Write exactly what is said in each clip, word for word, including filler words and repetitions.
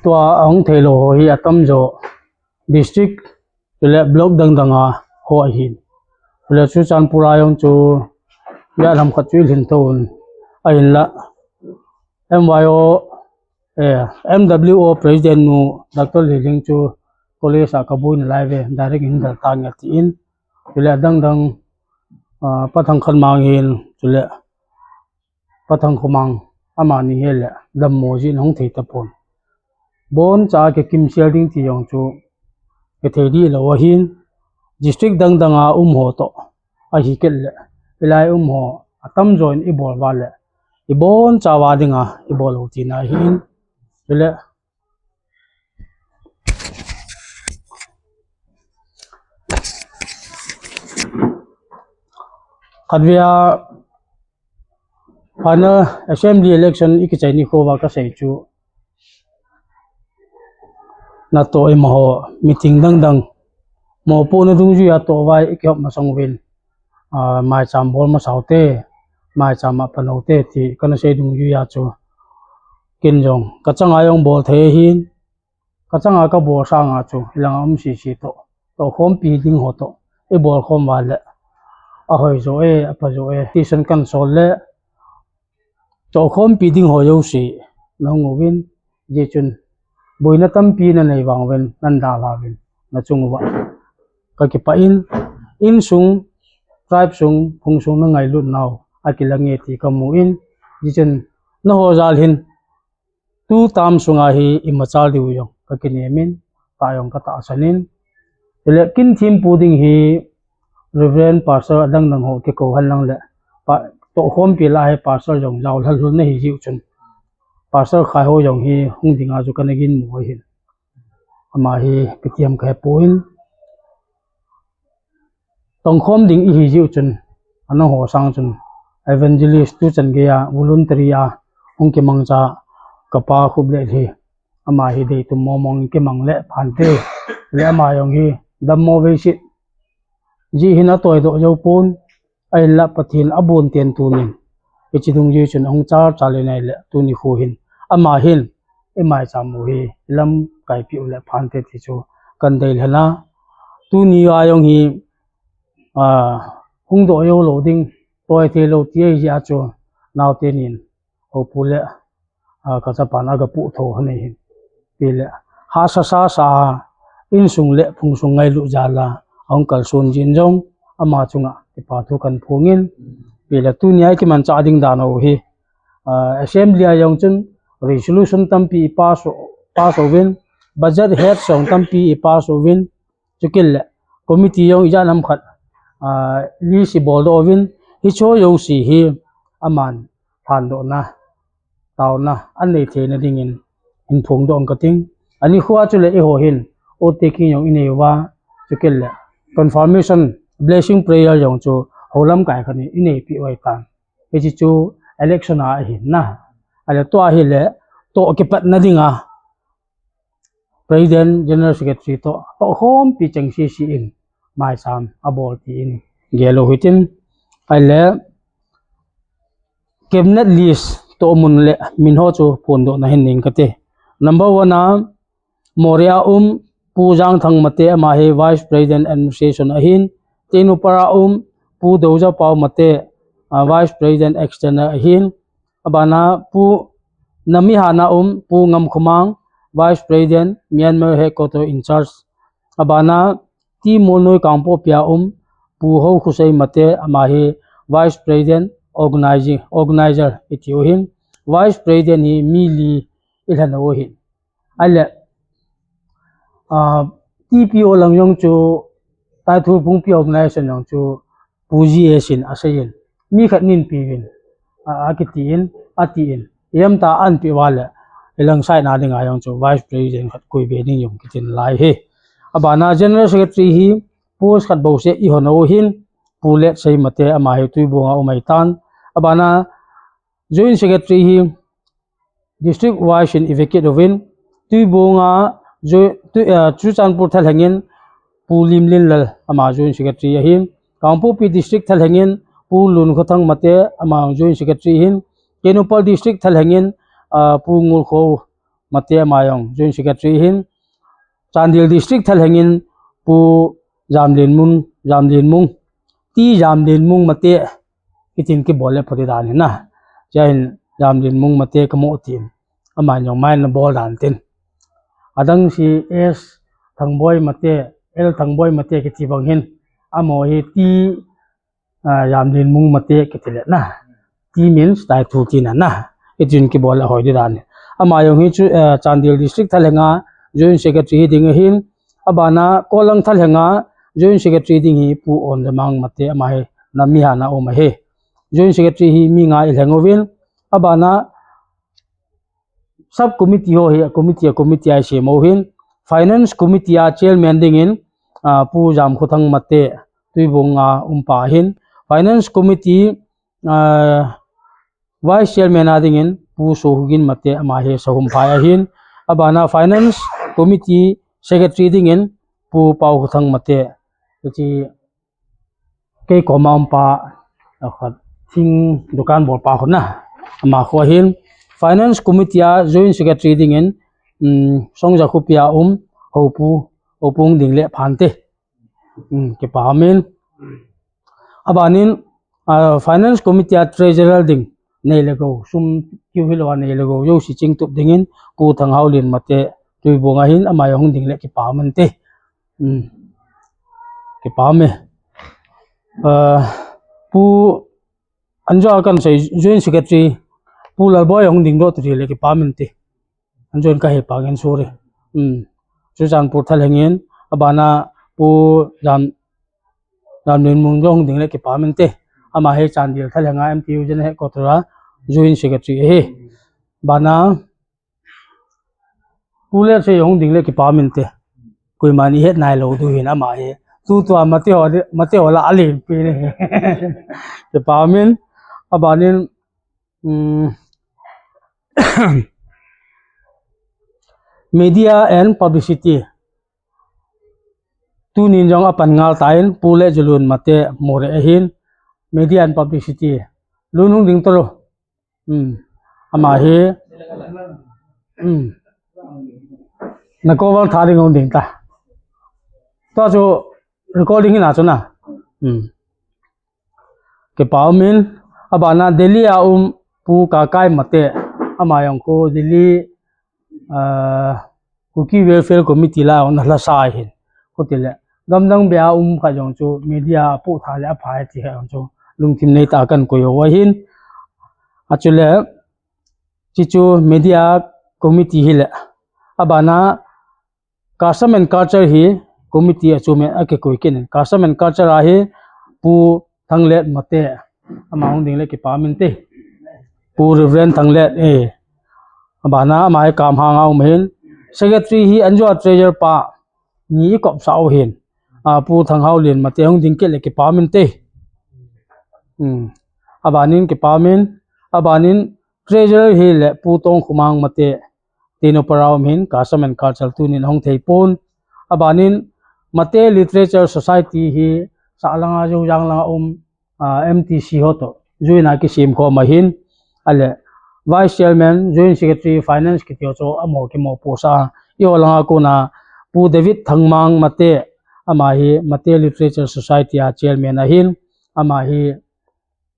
Tua ahung thei lou ho hi atamjo district chule block dang dang a ho ahin. Chule Churachandpur a jong chu ijat ham khat chu ilhin thou un, ahinla M Y O, eh, M W O President nu Doctor Lilhing chu college a kaboi nalai ve, direct in dal tange tin. Chule adang dang, ah, Pa Thangkhanmang hin, chule Pa Thangkhomang, amani hi le dammo jin hung thei tapon. Boncha kikimsel ding ti jong chu kithei dih lou ahin, district dang dang a um ho toh ahi kit le, hilai um ho atamjo in ibol uva le, iboncha uva dinga ibol u tina ahin. Chule khatvei a final assembly election ikichai nikho uva kasei chu, natoh imaho meeting dang dang, mopohna dungjuia toh uva ikihop masang uvin, ah, maicham bol masa ute, maicham a pan ute ti kana sei dungjuia chu, ken jong kachanga jong bol thei ahin, kachanga kabol sanga chu ilanga um sese toh, tohkhompi ding ho toh ibol khom uva le, ahoi jo e, apha jo e, tisan kan sol le, tohkhompi ding ho jouse nahung uvin, hijeh chun boina tampi nanei vang uvin, nadalha uvin, nachung uva kakipah in, insung, tribe sung, phung sung nangailut nau akilang e ti kamu in, hijeh chun naho jal hin tu term sunga hi imachal diu jong kakinem in, tah jong katahsan in. Chule kin thempu ding hi Reverend Pastor adang dang ho kikou hen lang le, pa, tohkhompi lah a hi Pastor jong jaolhal lhon nahi jiu chun, Pastor Khai ho jong hi hung dinga chu kana ginmo ahin. Ama hi P T M kahe poi, tongkhom ding ihi jiu chun, anaho sang chun evangelist tuchan geiya voluntary a hung kimangcha kapa Khuplet hi, ama hi deitum mong mong kimang le phante, le ama jong hi dammo vei sit, hijeh hin atoidoh jou pon, ahinla Pathen abon ten tunin, hiche dungjui chun ahung chal chal in ahile, tuni kho hin, ama hin imaicham u hi ilamkaipeh u le phante ti chu kana deilhen a, tuni a jong hi, ah, hungdoh jou lou ding, toi thei lou ti ahijeh a chu, naote nin, hopu le, ah, kachapan agapuh tho hon ahin. Pi le, hahsa sasa a, insung le phung sung ngailut jal a ahung kalson jin jong, ama chunga kipathu kaphong in. Pi le, tunia ikimanchah ding dan u hi, ah, assembly a jong chun resolution tampi ipass, pass uvin, budget heads jong tampi ipass uvin, chukit le committee jong ijat ham khat, ah, list iboldoh uvin, hicheho jouse hi aman lhandohna, taona anei theina dingin hin phongdoh kating. Anikhoa chule eiho hin oath taking jong inei uva, chukit le confirmation blessing prayer jong chu houlamkai khat in ineipeh u ahitan. Hiche chu election a ahin na. Ahile tua hile toh kipatna dinga President, General Secretary toh, tohkhompi cheng sese in maicham abol tin gel u hitin. Ahile cabinet list toh mun le min ho chu phondohna hin nei kate. Number one a, Moreh a um Pu Jangthang Mate, ama hi Vice President Administration ahin. Tengnoupal a um Pu Doujapao Mate, ah, Vice President External ahin. Abana Pu, Namihana um Pu Ngamkhomang, Vice President, Myanmar Headquarter in charge. Abana T Molnoi Kangpokpi a um Pu Houkhosei Mate, ama hi Vice President, Organizing, Organizer itiu hin. Vice President hi mi li ilhen u ahin. Ahile, ah, T P O lang jong chu, Taithul Phungpi Organization jong chu, Pu G S in asei in, mi khat nin peuvin, a, akitin, atin, ijemtia anpeh uva le, ilang side na dinga jong chu Vice President khat koi be ding jong kitin lai hi. Abana General Secretary hi post khat bouseh ihon u hin, Pu Letsei Mate, ama hi Tuibong a um ahitan. Abana Joint Secretary hi district wise in i vacate uvin, Tuibong a, Joi-, Tui-, eh, Churachandpur thalheng in Pu Limlinlal, ama Joint Secretary ahin, Kangpokpi District thalheng in Pu Lunkhothang Mate, ama Joint Secretary ahin, Tengnoupal District thalheng in, ah, Pu Ngulkho Mate ama jong Joint Secretary ahin, Chandel District thalheng in Pu Jamlenmung, Jamlenmung, T Jamlenmung Mate, itin kibol le pha ding dan ahi na. Chua hin Jamlenmung Mate kamu tin, ama jong mai na bol dan tin. Adang si S Thangboi Mate, L Thangboi Mate kiti bang hin, amaho hi T, ah, Jamlenmung Mate kiti le na. T means tai thu tina na. Itin kibol le hoi ding dan ahi. Ama jong hi chu, eh, Chandel District thalheng a Joint Secretary hi ding ahin. Abana Kolang thalheng a Joint Secretary ding hi Pu Onjamang Mate, ama hi Nammihan a um ahi. Joint Secretary hi mi nga ilheng uvin. Abana Sub committee ho hi, a committee, a committee a isem u hin, Finance Committee a Chairman dingin, ah, Pu Jamkhothang Mate, Tuibong a um pa ahin, Finance Committee, ah, Vice Chairman a dingin, Pu Sohugin Mate, ama hi Sahum phai ahin, abana Finance Committee Secretary dingin, Pu Paokhothang Mate, hiche kei koma um pa, a khat, thing dukan bol pa khu na. Ama khu ahin, Finance Committee a Joint Secretary dingin, um, Songja khopi a um, Hopu, Hopu hung ding le pha inte. Um, kipa umin. Abanin, ah, Finance Committee a Treasurer ding, nei le gou, sum kiu hilou a nei le gou, jouse chingtup dingin, Pu Thanghaolien Mate, Tuibong ahin, ama jong hung ding le kipa umin te. Um, kipa ume. Ah, Pu Anjo a kan sei Joint Secretary, Pu Lalboi hung ding doh tiri le kipa umin te. Anjo in ka he pa ngen suri. Um, Churachandpur thalheng in, abana Pu Jam, Jamlenmung jong hung ding le kipa umin te. Ama hi Chandel thalheng a M T U General Headquarter a Joint Secretary ahi. Abana Pu Letsei hung ding le kipa umin te. Koiman ihet nailou diu hin ama hi. Tutua Mate ho, Mate ho la alen pi ne. Kipa umin. Abanin, um, Media and Publicity. Tunin jong apan ngal tan, Pu Letjulun Mate Moreh ahin. Media and Publicity. Lun hung ding talo. Um, ama hi, um, na ko val tha ding hung ding ta. Tua chu recording hi na chu na. Um. Kipa umin, abana Delhi a um Pu Kakai Mate, ama jong khu Delhi, ah, Kuki Welfare Committee la jong ana lhasa ahin. Khu tile, gamdang beh a um khat jong chu media a pu tha le a phai ti khat jong chu lungthim nei tah a kan koi u ahin. Achule, chi chu media committee hi le, abana Custom and Culture hi committee a chu me a kikoi kit in. Custom and Culture a hi Pu Thanglet Mate, ama hung ding le kipa umin te. Pu Reverend Thanglet, eh. Abana ama hi Kamhang a um ahin. Secretary hi Anjo a Treasurer pa ni i kop sa u hin. A Pu Thanghaolien Mate hung ding kit le kipa umin te. Hmm. Abanin kipa umin. Abanin Treasurer hi le Pu Tongkhomang Mate. Tengnoupal a um hin, Custom and Culture tunin ahung thei pon. Abanin, Mate Literature Society hi, Sahlang a, Joujang lang a um, ah, M T C ho toh, join a kisem khom ahin, ale, Vice Chairman, Joint Secretary, Finance kiti ho chu, amaho kimopohsah a, eiho lang a kona, Pu David Thangmang Mate, ama hi, Mate Literature Society a Chairman ahin, ama hi,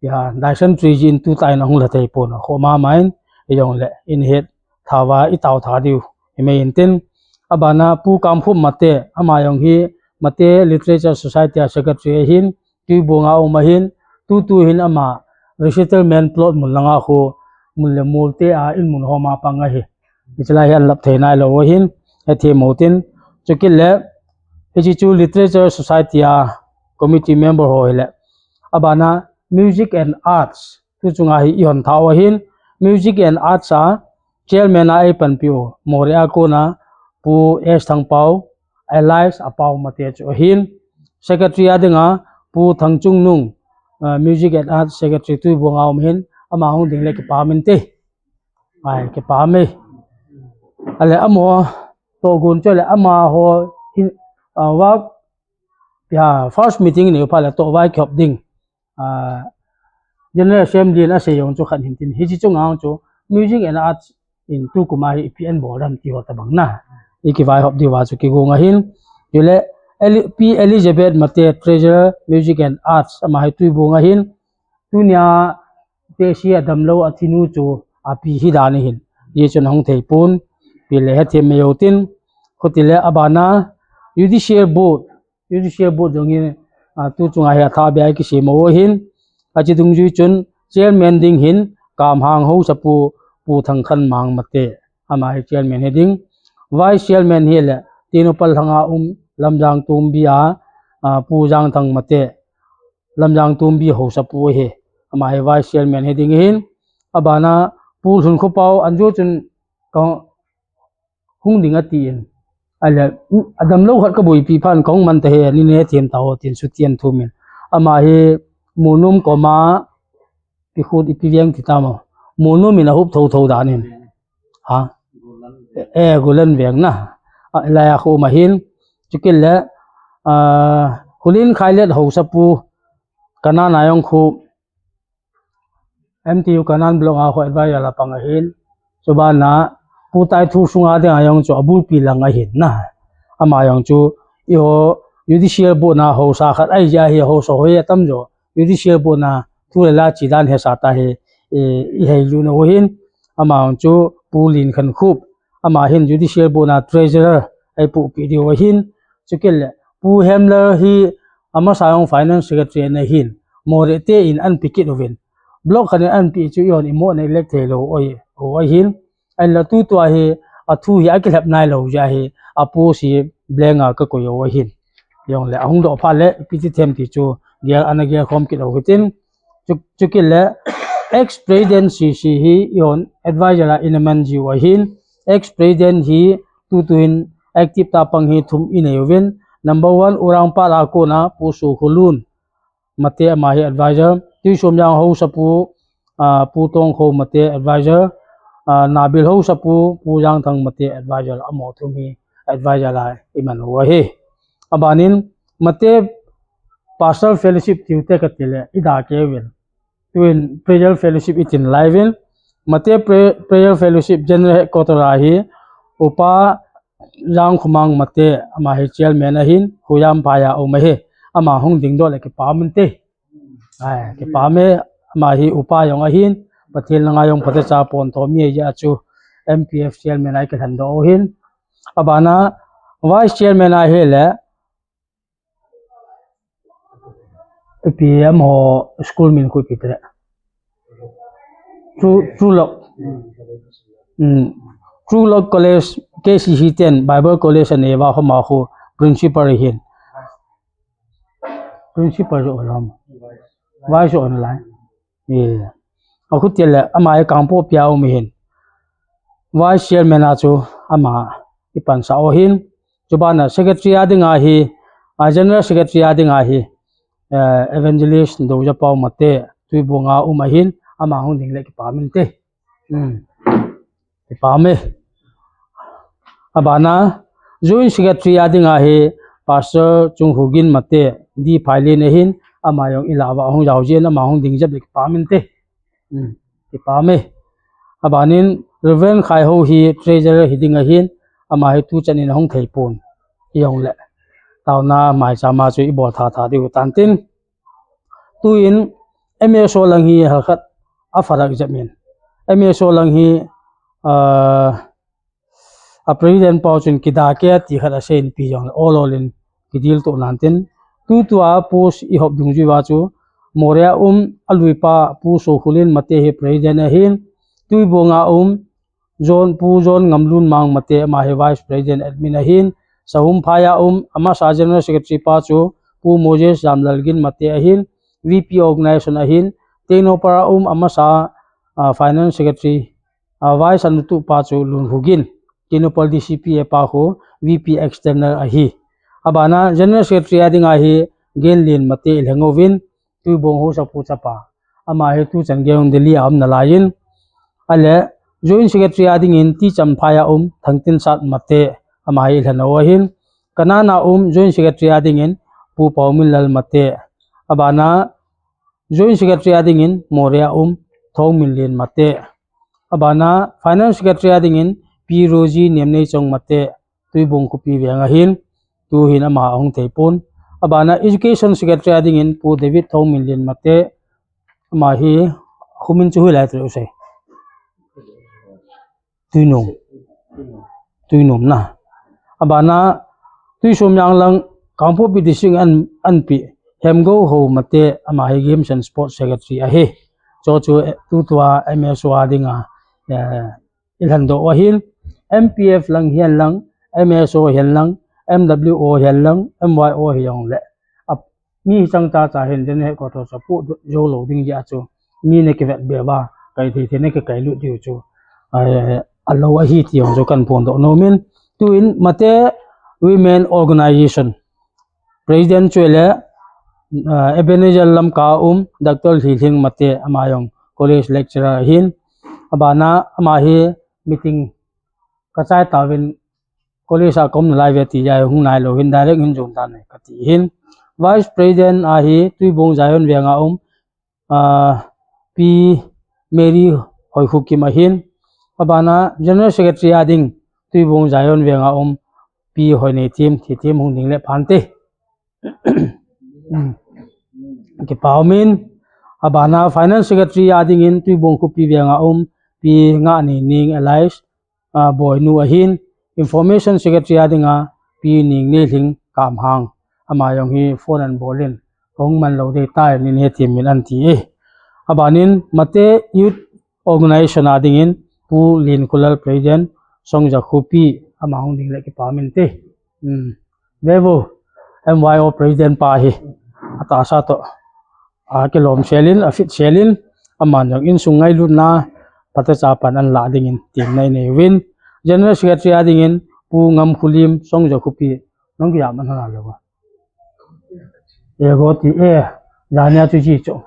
Ya, Dyson three G in tu ta in ahung la thei pon, kho mama in, ijong le, in het, tha va, i tao tha diu, i mei in tin. Abana Pu Kamkhup Mate, ama jong hi, Mate Literature Society a Secretary ahin, Tuibong a um ahin, tutu hin ama, resettlement plot mun langa khu, mun le mol te a, in mun homa pang ahi. Hiche lai hi an lap thei nailou ahin, hethem u tin. Chukit le, hiche chu Literature Society a committee member ho hile. Abana Music and Arts, tu chunga hi i hon thau ahin, Music and Arts a chairman a ei panpiu, Moreh a kona Pu S Thangpau, alias Apau Mate chu ahin, secretary a dinga Pu Thangchungnung, ah, Music and Arts Secretary Tuibong a um ahin, ama hung ding le kipa umin te. Ai, kipa ume. Ale amaho, tohgon chu le amaho, hin, ah, wa, ya, first meeting ni pha le toh vai khop ding. Ah, General Assembly in asei jong chu khat hin tin. Hiche chunga chu, Music and Arts in tukum a hi ipi an bol dam ti ho tabang na. I kivaihop diu va chu kigong ahin. Chule Eli-, Pi Elizabeth Mate, Treasurer, Music and Arts, ama hi Tuibong ahin. Tunia tehse a damlou a thinu chu api hi dan ahin. Hichun ahung thei pon. Pi le hethem mai u tin. Khutile abana Judicial Board, Judicial Board jong hi, ah, tu chunga hi athah beh a kisem u ahin. Ache dungjui chun chairman ding hin Kamhang Haosapu Pu Thangkhanmang Mate. Ama hi chairman hi ding. Vice chairman hi le Tengnoupal lhanga um Lamjang Tombi a, ah, Pu Jangthang Mate. Lamjang Tombi Haosapu ahi. Ama hi vice chairman hi ding ahin. Abana Pu Lhunkhopao anjo chun ka hung ding atin. Ahile, adamlou khat kaboipi phan kahung man tahe, ni ne them tao tin suti an thumin. Ama hi Monom koma ipi khut ipi veng ti tamo. Monom in ahup thotho dan in. Ha? Eh, Gulen veng na. Ah, laiya khu um ahin. Chukit le, ah, Hulin Khailet Haosapu, Kanan Ayong khu, M T U Kanan Block a khu advisor la pang ahin. Chubana, Pu Taithu sunga dinga jong chu abulpi lang ahin na. Ama jong chu, eiho, Judicial Board na haosa khat ahi jeh a hi haosa hoi atam jo. Judicial Board na thu le la chi dan hesa ta hi, eh, i hei lu na u ahin. Ama jong chu Pu Linkhankhup. Ama hin Judicial Board na Treasurer ahi puhpi diu ahin. Chukit le, Pu Hemler hi amasa jong Finance Secretary ana hin. Moreh te in an pi kit uvin. Block khat in an pi chu eiho in imo na elect thei lou u ahi, u ahin. Ahinla tutua hi, athu hi akilhep nailou jeh a hi, apost hi blank a kakoi u ahin. Jongle, ahung doh phat le, ipi ti them ti chu, gel ana gel khom kit u hitin. Chu, chukit le, ex-president C C hi, eihon advisor a ina man jiu ahin. Ex-president hi, tutu hin active tah pang hi thum inei uvin. Number one, Urangpat a kona, Pu Sokhulun Mate ama hi advisor. Tuisomjang Haosapu, ah, Pu Tongkho Mate advisor. Ah, Nabil Haosapu, Pu Jangthang Mate advisor. Amaho thum hi advisor a iman u ahi. Abanin Mate Pastor Fellowship tiu te kati le, ida kei uvin. Tuin Prayer Fellowship itin lai uvin. Mate Pra-, Prayer Fellowship General Headquarter a hi, Upa Jangkhomang Mate, ama hi chairman ahin, Khojam phai a um ahi, ama hung ding doh le kipah um inte. Ai, kipah um e, ama hi upa jong ahin, Pathen langa jong phatecha pon tho mi ahi jeh a chu, M P F chairman a i kilhen doh u ahin. Abana, vice chairman ahi le, Ipi amaho school min khu ipi tile. True, True Love. Hmm. True Love College, K C C ten, Bible College anei uva homa khu principal ahin. Principal jo lam. Vice jo online. Ye. Akhuti le, ama hi Kangpokpi a um ahin. Vice chairman a chu ama ipansah u ahin. Chubana secretary a dinga hi, a general secretary a dinga hi, eh, Evangelist Doujapao Mate, Tuibong a um ahin, ama hung ding le kipah um inte. Hmm. Kipah um e. Abana, joint secretary a dinga hi, Pastor Chunghugin Mate, D Phailin ahin, ama jong ilah uva hung jao jin, ama hung ding jep le kipah um inte. Hmm. Kipah um e. Abanin, Reverend Khaiho hi treasurer hi ding ahin, ama hi tuchan in ahung thei pon. Ijongle. Taona maicham a chu ibol tha tha diu tantin. Tuin, M S O lang hi halkhat apharak jep in. M S O lang hi, ah, a president pau chun kida kei ati khat asei in ipi jongle ol ol in kidil to nan tin. Tutua post ihop dungjui uva chu Moreh a um aluipa Pu Sokhulin Mate hi president ahin. Tuibong a um John, Pu John Ngamlunmang Mate ama hi vice president admin ahin. Sahumphai a um amasa general secretary pa chu Pu Moses Jamlalgin Mate ahin. V P organization ahin. Tengnoupal a um amasa, ah, finance secretary a vice anutu pa chu Lunhugin, Tengnoupal D C P a pa khu V P external ahi. Abana general secretary a dinga hi Genlin Mate ilheng uvin, Tuibong Haosapu chapa. Ama hi tuchan gei Delhi a um nalaiyin. Ahile joint secretary a dingin Tichamphai a um Thangtinsat Mate ama hi ilhen u ahin. Kanan a um joint secretary a dingin Pu Pauminlal Mate. Abana joint secretary a dingin Moreh a um Thongminlen Mate. Abana Finance Secretary a dingin Pi Roji Nemneichong Mate, Tuibong Khopi veng ahin, tuhin ama ahung thei pon. Abana Education Secretary a dingin Pu David Thongminlin Mate, ama hi humin chu hilai tu sei. Tuinom. Tuinom na. Abana Tuisomjang lang Kangpokpi District an, anpi Hemgo Ho Mate, ama hi Games and Sports Secretary ahi. Chu chu, eh, tutua M S O a dinga, eh, ilhan doh ahin, M P F lang hihen lang, M S O hihen lang, M W O hihen lang, M Y O hijongle, a, mi chang chacha hin General Headquarter chu apoh jou lou ding jeh a chu mi na kivet be uva, kai thei thei na kikai lut diu chu, eh, alou ahi ti jong chu kahin phondoh nomin. Tuin Mate Women Organization President chu ahile, ah, Ebenezer Lamka um, Doctor Lhilhing Mate, ama jong college lecturer ahin. Abana ama hi meeting kachai tauvin, college a kaum nalai ve ti jeh a hung nailou hin direct hin jon tan ahi kati hin. Vice President a hi Tuibong Zion veng a um, ah, Pi Mary Hoikhukim ahin. Abana General Secretary a ding Tuibong Zion veng a um Pi Hoineithim, Thithim hung ding le phante. Kipa umin, abana Finance Secretary a dingin Tuibong Khopi veng a um Pi Ngahneihning alias, ah, Boinu ahin, Information Secretary a dinga Pi Ningneilhing Kamhang, ama jong hi phone ahin bol in, hung man lou ding tai, nin he ti min ahin ti e. Abanin Mate Youth Organization a dingin Pu Linkholal President, Songja Khopi, ama hung ding le kipa umin te. Hmm. Vevo, M Y O President pa hi, atahsa toh akilom selin, afit selin, aman jong insung ngailutna phatecha pan ahin lah dingin temna inei uvin. General Secretary a dingin Pu Ngamkholim, Songja Khopi, nang kijam man hana lou a. E, goti, e, jani a chu chi chu.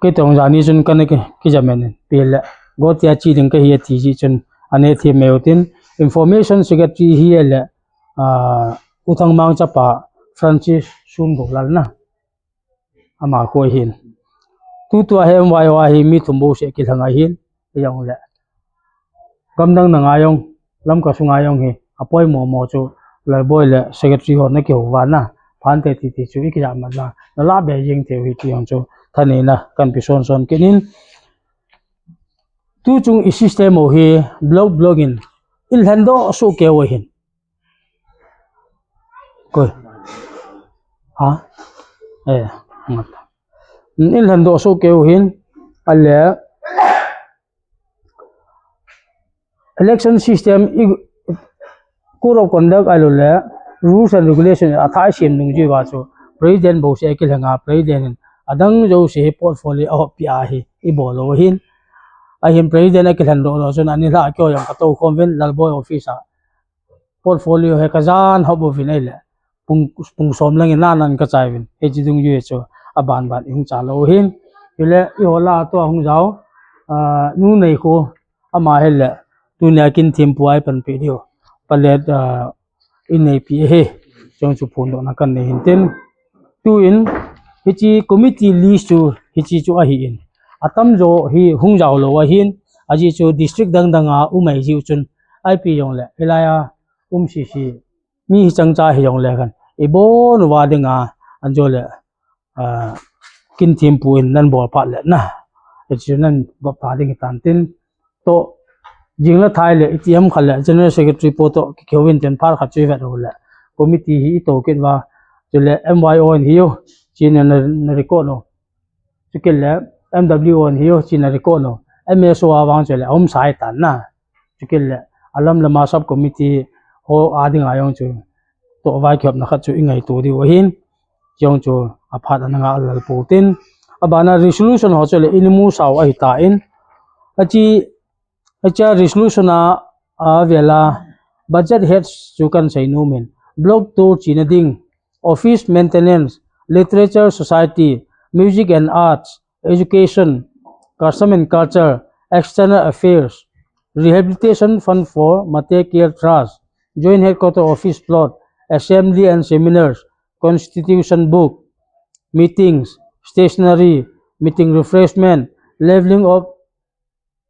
Kei tong jani chun kana ki, kijam in, pi le. Goti a chi ding kahi ati ji chun, ane thi meu tin, Information Secretary hi le, ah, U Thangmang chapa Francis Sungoulal na. Ama khu ahin. Tutua hi M Y O a hi mi thum bou seh kilhang ahin, hijongle. Gamdang nanga jong, Lamka sunga jong hi, apoimo mo chu, Lalboi le Secretary ho na kihou uva na, phante titi chu, ikijam matna, nala be jing thei u hi ti jong chu, thaneina, kahin pe son son kit in. Tuchung i system u hi, block block in, ilhen doh soh keu ahin. Koi. Ha? Eh, ngat. Ilhen doh soh keu ahin, ale, election system i, Code of Conduct ahilou le, Rules and Regulation athah isem nung jiu va chu, President bou seh akilheng a, President in adang jouse hi portfolio ahop pi ahi, ibol lou ahin. Ahin President akilhen doh lou chun, ani lah keu jong katou khom uvin, Lalboi office a. Portfolio hi kajan hop uvin ahile, pung, pung som lang in nan nan kachai uvin. Hiche dungjui chu aban ban ihung cha lou ahin. Chule, iho lah a tua hung jao, ah, Nu Neikho, ama hile, tunia kin thempu a ipanpi diu. Palet, ah, ineipi ahi. Chujong chu phondohna kahin nei hin tin. Tuin, hiche committee list chu, hiche chu ahin. Atamjo hi hung jao lou ahin, ajeh chu district dang dang a um ahi jiu chun, ipi jongle, hilai a um sese, mi hichang cha hijongle khan, ibon uva dinga, anjo le, ah, kin thempu in nan bol phat le na, hiche chu nan gop tha ding hitan tin, toh, jing le thai le, itiham khat le, General Secretary po toh, kikihou in tin phat khat chu ivet u le, committee hi ito kit uva, chule M Y O in hiu, china na, na record u. Chukit le, M W O in hiu, china record u. M S O a vang chule, aum sai tan na. Chukit le, alam lama sub committee ho a dinga jong chu, toh vai kihopna khat chu ingaito diu ahin. Chujong chu aphat ana nga lal pou tin. Abana resolution ho chule, inimu sao ahitan. Achi Hiche resolution a, a vela budget heads chu kahin sei nom in. Block tour china ding, office maintenance, literature society, music and arts, education, custom and culture, external affairs, rehabilitation fund for Mate Care Trust, joint headquarter office plot, assembly and seminars, constitution book, meetings, stationery, meeting refreshment, leveling of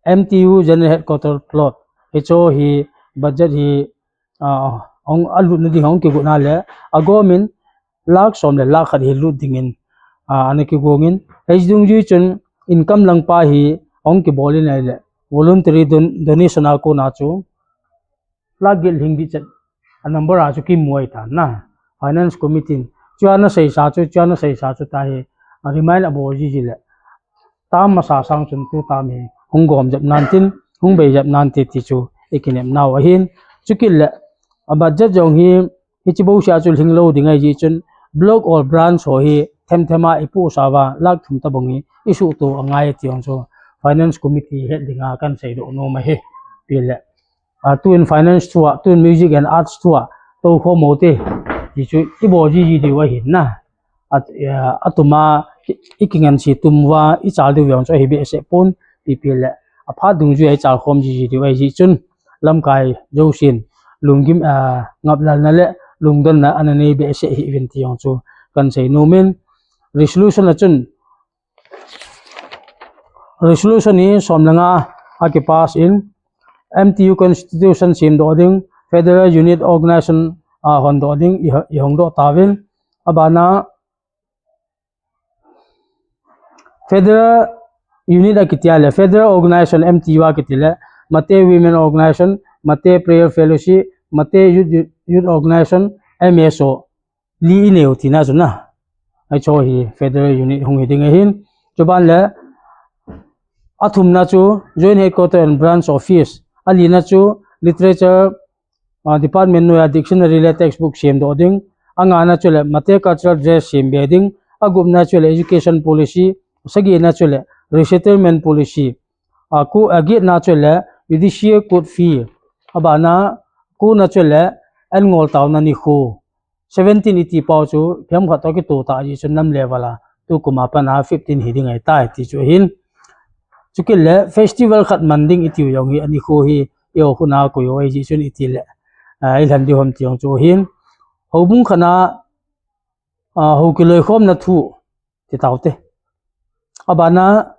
M T U General Headquarter plot. Hicho hi budget hi, ah, hung, a lutna ding hung kigot na le, a government lakh som le lakh khat hi lut dingin, ah, ana kigongin. Hei dungjui chun income lang pa hi hung kibol in ahile, voluntary don-, donation a kona chu lakh get lhing ding chet a number a chu kimu ahi tan na. Finance Committee in chu ana seisa chu, chu ana seisa chu tahi, a remind abol jiji le. Tam masa sang chun tu tam hi hung gom jep nan tin, hung bei jep nan te ti chu i kinem nau ahin. Chukit le, a budget jong hi, hichi bouseh a chu lhing lou ding ahi jeh chun, block or branch ho hi themthem a i pusa uva, lakh thum tabang hi i suhto angai ti jong chu Finance Committee het dinga kan seidoh nom ahi. Pi le, a, tun finance thua, tun music and arts thua, tou khom u te, ti chu i bol jiji diu ahin na. At, a, atuma i, i kingansi tum uva, i chal diu jong chu ahi behseh pon, pi pi le, a phat dungjui a i chal khom jiji diu ahi jeh chun, lamkai jousen, lunggim, a, ngaplalna le lungdonna ana nei behseh hih uvin ti jong chu kan sei nom in, resolution a chun, resolution hi som le nga a kipass in, M T U Constitution semdoh ding, Federal Unit Organization, a, hondoh ding, i, i hongdoh tauvin. Abana, Federal Unit a kiti a le, Federal Organization M T U a kiti le, Mate Women Organization, Mate Prayer Fellowship, Mate Youth, Youth Organization, M S O. Li i neiu tina chu na. Ai chu hi Federal Unit hung hi ding ahin. Chuban le, a thumna chu Joint Headquarter and Branch Office. A lina chu Literature, ah, Department noiya dictionary le textbook semdoh ding. A ngana chu le Mate cultural dress sembe ding. A gupna chu le education policy. A sagina chu le resettlement policy. A ku, a getna chu le judicial court fee. Abana, kuna chu le an ngol tauna nikho. Seventeen eighty pau chu, phemkhat toh kitoh ta jeh chun nam level a, tukum a pat a fifteen hi ding ahitai ti chu ahin. Chukit le festival khat man ding i tiu jong hi, ani khu hi, i o khu na koi o ahi jeh chun i ti le, a, i lhan diu ham ti jong chu ahin. Houbung khat a, a, hou kiloikhomna thu, ti taute. Abana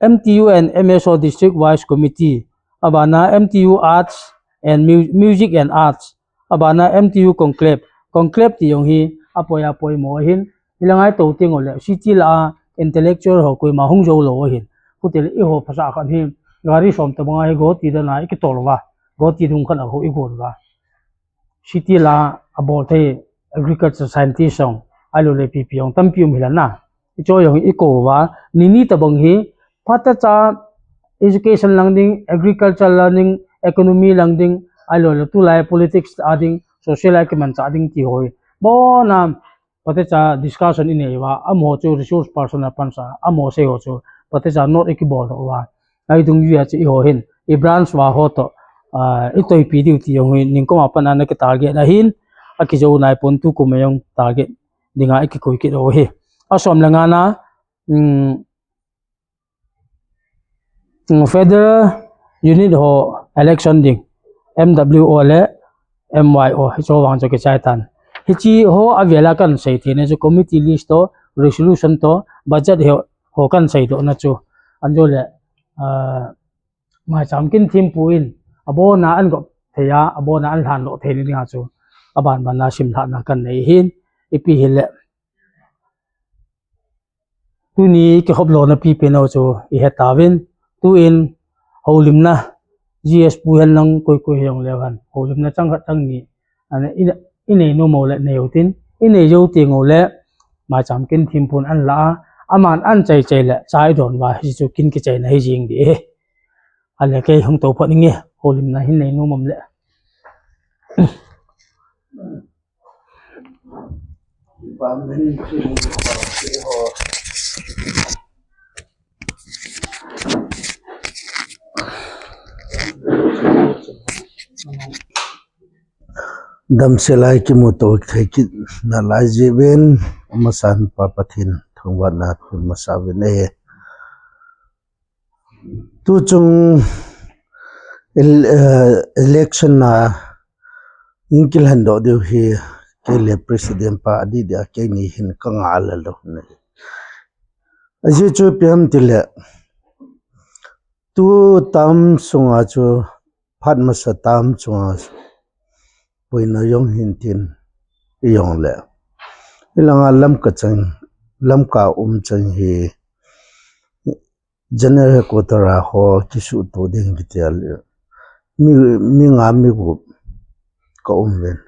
M T U and M S O District Wise Committee, abana M T U Arts and Mu-, Music and Arts, abana M T U Conclave. Conclave ti jong hi apoi apoi mo ahin, hilang a i tou teng u le city lah a intellectual ho koima hung jou lou ahin. Huti le i ho phasah khat hi gari som tabang a hi goti dan a i kitol uva, goti dung khat a ho i gon uva. City lah a abol thei agriculture scientist jong, ahilou le P P jong tampi um hi la na. I cho jong i kou uva, ni ni tabang hi, phatecha education lang ding, agriculture lang ding, economy lang ding, ahilou le tulai politics a ding, social a kimanchah ding ti ho hi. Abona, phatecha discussion i nei uva, amaho chu resource person a pansa, amaho sei ho chu, phatecha note i kibol uva. Ahidungjuia chu eiho hin, i branch uva ho toh, ah, i toipi diu ti jong hi, ningkoma pat a na ki target ahin, akijou naipon tukum a jong target dinga i kikoi kit u ahi. Asom le ngana, um, um, federal unit ho election ding, M W O le M Y O, hicho vang chu kichai tan. Hichi ho avel a kan sei thei na chu committee list toh, resolution toh, budget ho, ho kan seidoh na chu. Anjo le, ah, maicham kin thempu in, abona an gop thei a, abona an lhan doh thei ni dinga chu, aban ban a simlhahna kan nei hin, ipi hile. Tuni kikhop lona pipen u chu i he tauvin, tuin houlimna, G S pu hen lang koi koi he jong leu hen, houlimna chang khat chang ni, ana, i, i nei nom u le nei u tin, i nei jou teng u le, maicham kin thempun an la a, aman an chai chai le, chai don uva, hichu kin kichaina hi jing ding ahi. Ale kei hung tou phot inge, houlimna hin nei nom um le. Damsel a i kimuto thei kit nalai jeh uvin, amasan Pa Pathen thangvahna pia masa uvin ahi. Tuchung el-, eh, election a in kilhen doh diu hi, kei le president pa adih dia keini hin ka ngah lel lou ahi. Ajeh chu ipi ham tile, Tu tam sunga chu phat masa tam chunga puina jong hin tin i jong le. Ilanga Lamka chang, Lamka um chang hi General Headquarter a ho kisuto ding kiti a le. Mi, mi nga mi gup ka um ven.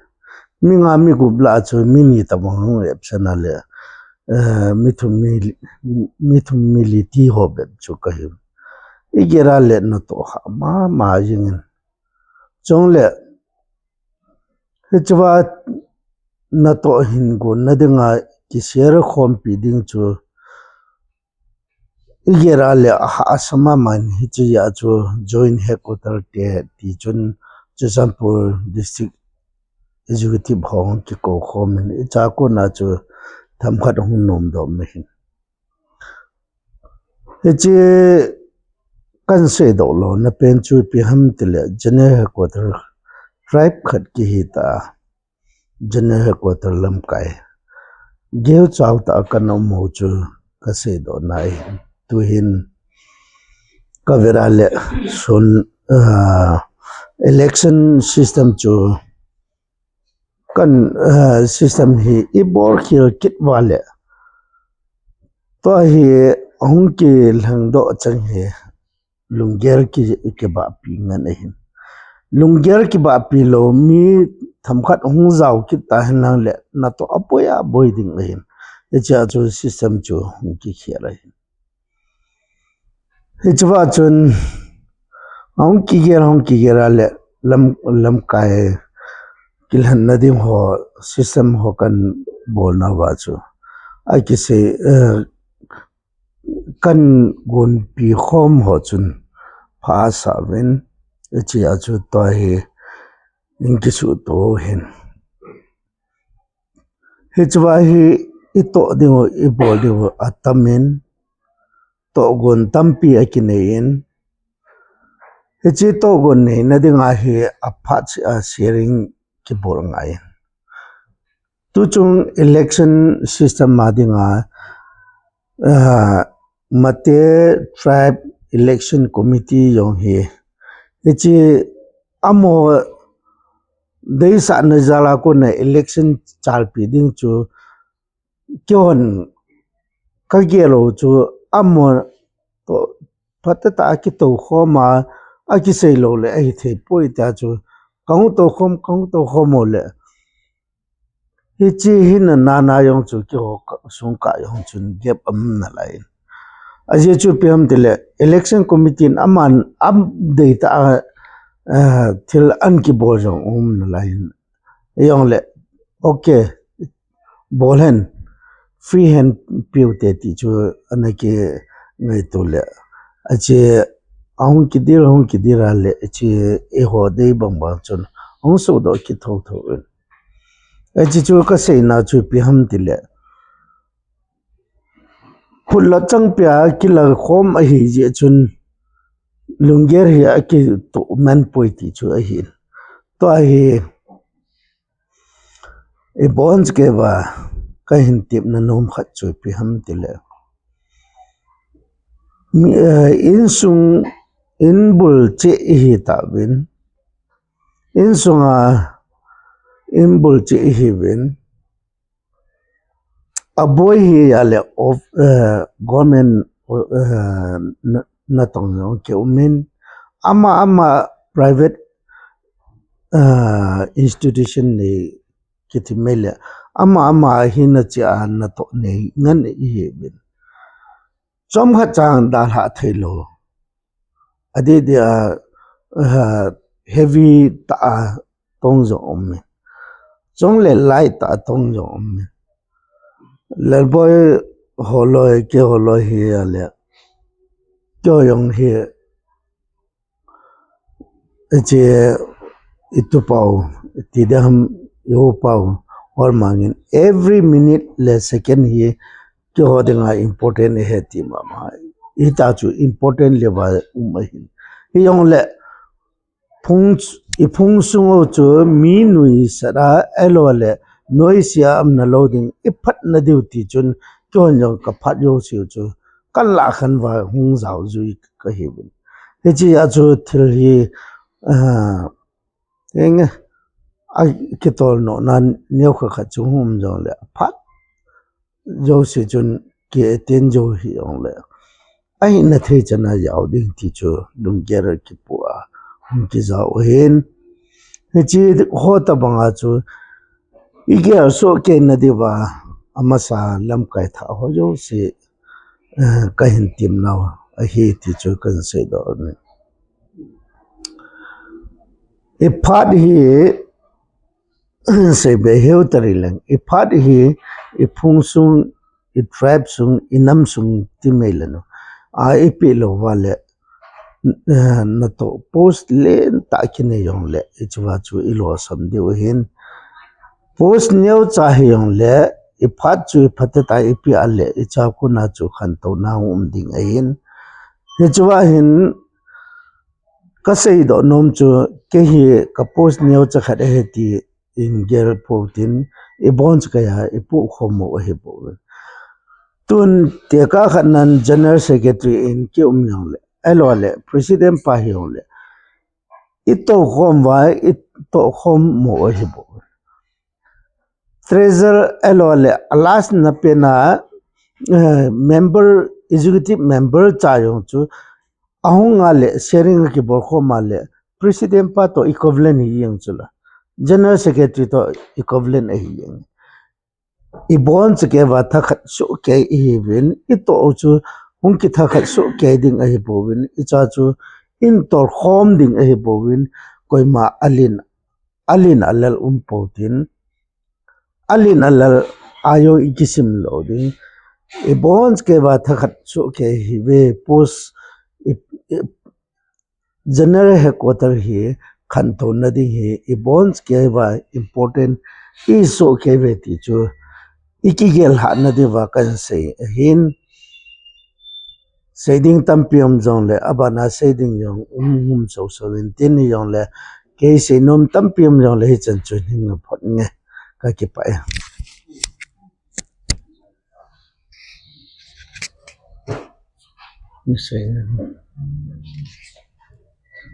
Mi nga mi gup la chu mi ni tabang hung absent a le. Eh, mi thum mi, mi thum mi li ti ho bep chu ka hi. I gera le na to ha ma ma jingin. Chong le, hichua na to hin gun na dinga ki share khompi ding chu. I gera le a ha sama man hichu ya chu Joint Headquarter te ti chun Churachandpur District Executive hong kiko khomin i cha ko na chu themkhat hung nom dom hin. Hiche kan seidoh lona pen chu ipi ham tile General Headquarter tribe khat kihi ta, General Headquarter lamkai. Geu chau ta kan um ho chu ka seidoh nai. Tuhin ka vera le sun, ah, election system chu kan, eh, system hi i bol khel kit va le. Tua hi hung kilhang doh chang hi lunggel ki, kibahpi ngen ahin. Lunggel kibahpi lou mi themkhat hung jao kit ta hin lang le na to apoi a boi ding ahin. Hichea chu system chu hung kikhel ahin. Hichua chun, hung kigel, hung kigel a le lam, lamkai kilhen na ding ho, system ho kan bol na va chu. A kisei, eh, kan gunpi khom ho chun pha sa ven, hichea chu tua hi in kisuto hin. Hichua hi i toh ding u, i bol ding u atamin, tohgon tampi akinei in. Hiche tohgon nei na dinga hi aphat a sharing kibol ngai in. Tuchung election system a dinga, ah, Mate Tribe Election Committee jong hi. Hiche amo deisahna jal a kona election chalpi ding chu kihon ka gel u chu amo to phatah a kitoh khom a, akisei lou le ahi thei poi tia chu ka hung toh khom, ka hung toh khom u le. Hiche hi na na na jong chu kiho ka, sung ka jong chun gap um nalai. Ajeh chu ipi ham tile, election committee in aman, am dei ta a, eh, thil an kibol jong um nalai. Jong le, okay, bol hen, free hand piu te ti chu ana kingaito le. Ache, ahung kidil, hung kidil a le, ache, eiho dei bang bang chun, ahung sodoh kit tho tho in. Ache chu ka seina chu ipi ham tile. Phutla changpia kila khom ahi jeh chun lunggel hi akitoh man poi ti chu ahi. Tua hi i bon kei va ka hin tepna nom khat chu ipi ham tile. Mi, eh, insung, inbul cheh ihi tauvin. Insunga inbul cheh ihiuvin. Aboi hi a le of, eh, government, eh, na, natong jong ki um in. Ama, ama private, eh, institution nei kiti mai le. Ama, ama hi na chia natoh nei ngen ihiuvin. Chomkhat chang dalha thei lou. Adeh deh a, ah, heavy ta a tong jong um e. Chong le light ta a tong jong um e. Lalboi holoi, kei holoi hi a le. Kei jong hi. Hiche i tupau, ti deham i upau, hol mangin every minute le second hi keiho dinga important ahi ti mama. Hita chu important le va um ahin. Hijong le phung, i phung sung u chu mi nuisat a ahilou le noise a umna lou ding i phatna diu ti chun keihon jong ka phat jouseu chu kan lah khan va hung jao jui kahiuvin. Hiche a chu thil hi, ah, eng, a kitol nona neo kha kha chu hum jongle, phat jouse chun kei tin jo hi jongle, ahina thei chana jao ding ti chu lunggel kipu a hung kijao ahin. Hiche ho tabanga chu igel soh kei na diuva, amasa lamkai thah ho jouse, eh, kahin temnau ahi ti chu kahin seidoh in. Iphat hi, seibe heu tari leng. Iphat hi, iphung sung, itribe sung, inam sung ti mai lenu. A ipi lou vale, eh, natoh post lentah kinei jongle, hichea chu ilosam diu ahin. Post neocha hi jongle, iphat chu iphat tah ipi ale, hichea kona chu khantouna um ding ahin. Hichea hin, kaseidoh nom chu, kei hi ka post neocha khat ahi ti in gel pou tin, ibonchakeiya ipoh khom u ahi bou. Tun tekah khat nan General Secretary in kium jongle, ahilouleh President pa hi jongle, itoh khom uva, itoh khom u ahi bou. Treasurer ahilouleh, a last na pena, eh, member, executive member cha jong chu, ahung a le, sharing akibol khom a le, President pa toh equivalent ahi jeng chu la. General Secretary toh equivalent ahi jeng. Ibonchakeiya thakhat sohkei ihiuvin, itoh u chu hung kithakhat sohkei ding ahi bouvin, hichea chu itol khom ding ahi bouvin, koima alen, alen alal um pou tin, alen alal a jong ikisim lou ding. Ibonchakeiya thakhat sohkei ihiuve, post, i, i, General Headquarter hi khantouna ding hi ibonchakeiya important isohkei uve ti chu ikigel lhahna diuva kahin sei ahin. Seiding tampi um jongle, abana seiding jong um, um soso in tin hijongle, kei seinom tampi um jongle, hichan chu hin ngaphot nge, kakipah e. Ni sei.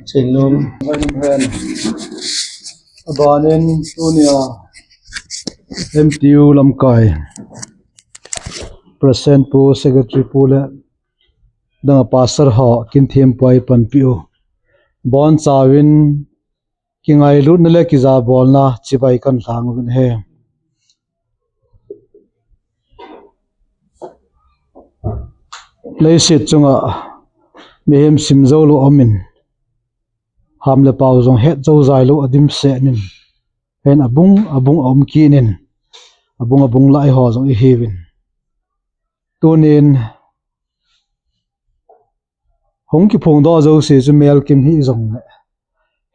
Seinom. Abanin tunia M T U lamkai President pu, Secretary pu le dang a Pastor ho kin them poi panpi u. Bonchauvin kingailutna le kijabolna chibai kan lhang uvin ahi. Leiset chunga mihem simjou lou aumin, ham le pao jong hetjou jailou adimset in, hin abung abung a um kit in, abung abung lai ho jong ihiuvin. Tunin hung kiphongdoh jouse chu melkim hih jongle,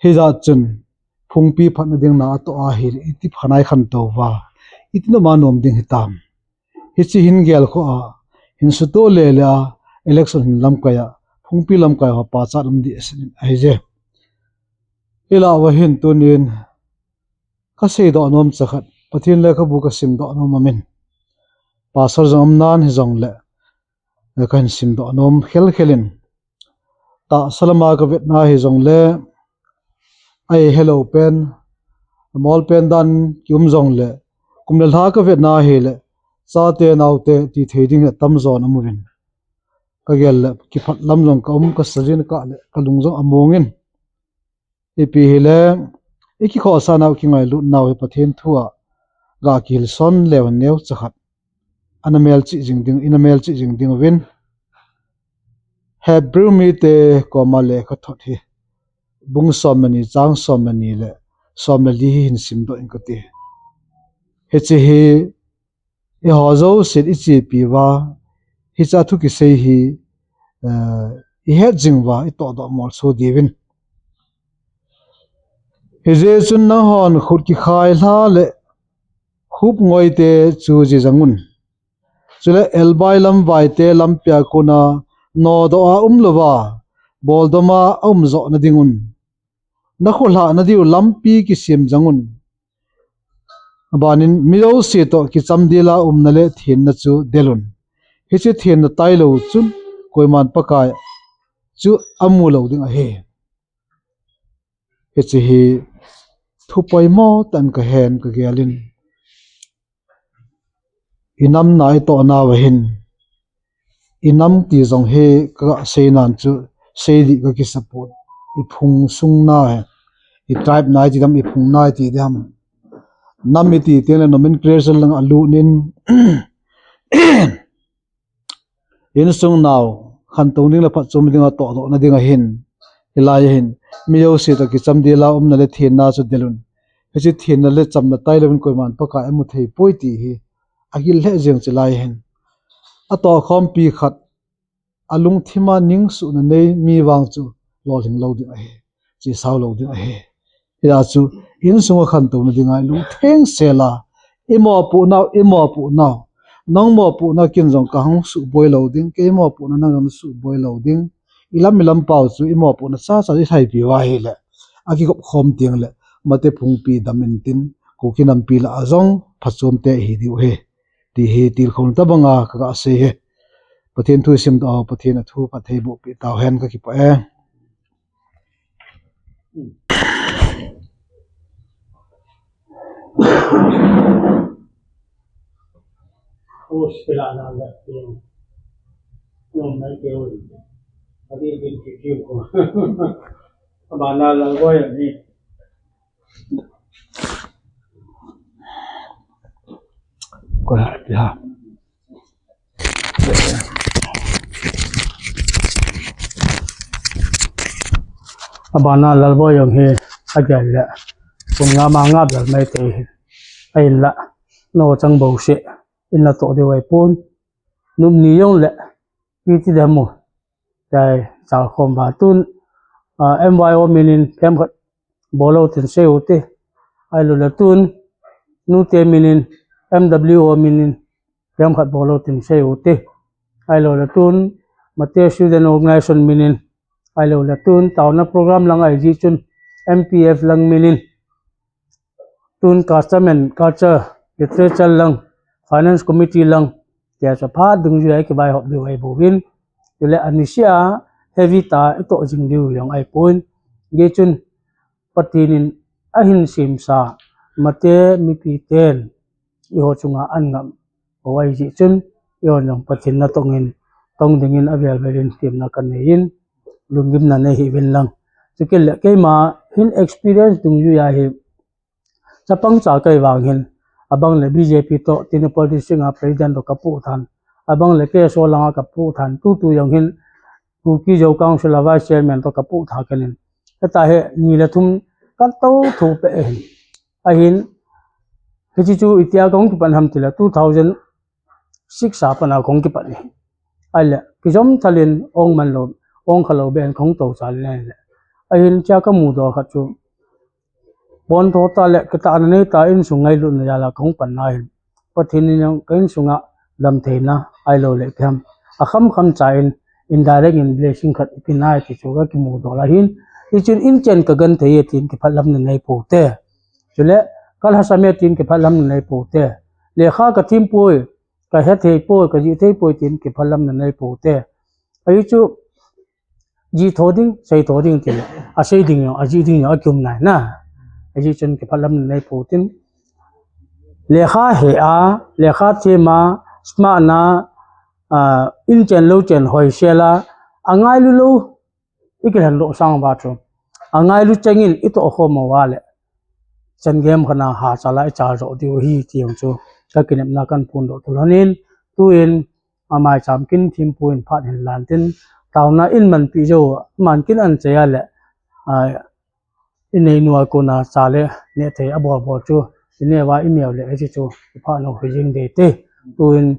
hijat chun phungpi phatna ding na atoh ahile, iti phanai khantou uva, iti noma nom ding hitam. Hiche hin gelkhoh a, hin sutoh lele a, election hin lamkai a, phungpi lamkai ho pachat um ding ahi je. Ilah uva hin tunin kaseidoh nom chakhat, Pathen lekhabu kasimdoh nom amin, Pastor jong um nan hijongle, kahin simdoh nom khelkhel in, tahsa lama kavetna hijongle, ahelou pen, amol pen dan kium jongle, kum le lha kavetna hile, chate naote tithei ding hi atamjon aum uvin, kagel le kiphat lam jong kaum, kasajin kah le kalung jong among in. Ipi hile, ikikhohsah nau, kingailutnau hi Pathen thua ga kihilson leu neocha khat ana melchih jing ding, ina melchih jing ding uvin, Hebrew mite koma lekhathot hi bung som le ni, chang som le ni le som le li hi hin simdoh ing kati. Hiche hi eiho jousen ichepi uva, hiche thu kisei hi, eh, ihet jing uva, itohdoh molso diuvin. Hijeh chun nanghon khut kikhai lha le hup ngoite chu ji jangun, chule elbai lam vaite lampia kona nodoh a umlouva, boldom a aum johna dingun, nakholhahna diu lampi kisem jangun. Abanin mi jouse toh kichamdel a umna le thenna chu delun. Hiche thenna tailou chun koiman Pakai chu amu lou ding ahi. Hiche hi thu poimo tah in kahen kagelin. I nam na i toh nau ahin. I nam ti jong hi kasei nan chu sei dih kakisapot. I phung sung na hi. I tribe na i ti dam i phung na i ti dam. Nam i ti teng le nomenclature lang alut in. Insung nau, khantou ding le phatchom ding a tohdoh na ding ahin, hilai ahin, mi jouse toh kicham ding la umna le thenna chu delun. Hiche thenna le chamna tailou in koiman Pakai amu thei poi ti hi, ahil lheh jeng chu lai ahin. Atoh khompi khat, alungthim a ningsuhna nei mi vang chu lolhing lou ding ahi. Chi sao lou ding ahi. Hia chu insung a khantouna dinga i lungtheng sela, i mopoh nau, i mopoh nau. Nang mopoh na kin jong kahung suboi lou ding, kei mopoh na nang jong suboi lou ding. I lam i lam pau chu i mopoh na chacha i thaipi uva ahile. Akigop khom teng le, mate phungpi dam intin, Kuki nampi lah a jong, phatchom te hi diu ahi. Ti hi tilkhouna tabanga kaga sei ahi. Pathen thu i simdoh, Pathen a thu phattheiboh peh tauhen kakipah e. Ko la ya. Abana Lalboi jong hi agel le kum nga ma nga bel mai te hi. Ahin la no chang bo se in la to de wai pon. Num ni jong le pi ti de mo. Dai chal khom ba tun, ah, M Y O minin phem khat bolo tin sei u te. Ai lo le tun, nu te minin M W O minin phem khat bolo tin sei u te. Ai lo le tun, Mate Student Organization minin. Ai lo le tun, tauna program lang ai ji chun M P F lang minin. Tun Custom and Culture, Literature lang, Finance Committee lang, tia chu phat dungjuia i kivai hop diu ahi bouvin. Chule anisia heavy ta i toh jing diu jong ahi pon. Gei chun Pathen in ahin semsa, mate mipi ten, i ho chunga an ngam ho ahi jeh chun, i ho jong Pathen na tongin, tong dingin avel velin temna kan nei in, lunggimna nei hih uvin lang. Chukit le keima hin experience dungjuia hi, Chapang cha kei vang hin, abang le B J P toh, Tengnoupal District a President toh kapoh than, abang le K S O langa kapoh than, tutu jong hin, Kuki Zo Council a Vice Chairman toh kapoh tha kanin. Heta hi, ni le thum kan tou tho pe hin. Ahin, hiche chu itia kahung kipan ham tile, two thousand six a pat a kahung kipan ahi. Ahile, kijom thalin ong man lou, ong kha lou ben kahung tou chal in ahile. Ahin chia kamu doh khat chu. Pon tho ta le, kitahna nei ta insung ngailutna jal a kahung pan na hin. Pathen in jong ka insunga damtheina, ahilou le kiham. Akham kham cha in, indirect in blessing khat ipi nai ti chu kakimu doh lai hin. Hichun inchen kagenthei e tin kiphatlamna nei pou te. Chule, kalhasam e tin kiphatlamna nei pou te. Lekha kathim poi, kahethei poi, kajih thei poi tin kiphatlamna nei pou te. Ahi chu, jih tho ding, sei tho ding tile, asei ding jong, ajih ding jong, akium nai na. Ahi chun kiphatlamna nei pou tin. Lekha he a, lekha them a, smart na, ah, inchen louchen hoisel a, angailu lou, ikilhen doh sang uva chu. Angailu chengin itoh khom uva le. Chan game khat na hachal a ichal jo diu ahi ti jong chu. Kakinepna kahin phondoh tulhon in, tuin, amai cham kin thimpu in phat hin lan tin, tauna in manpi jou, man kin an chei a le, ah, inei nua kona cha le nehthei abol bol chu, inei uva ineo le hiche chu, iphat lou hijing dei te. Tuin,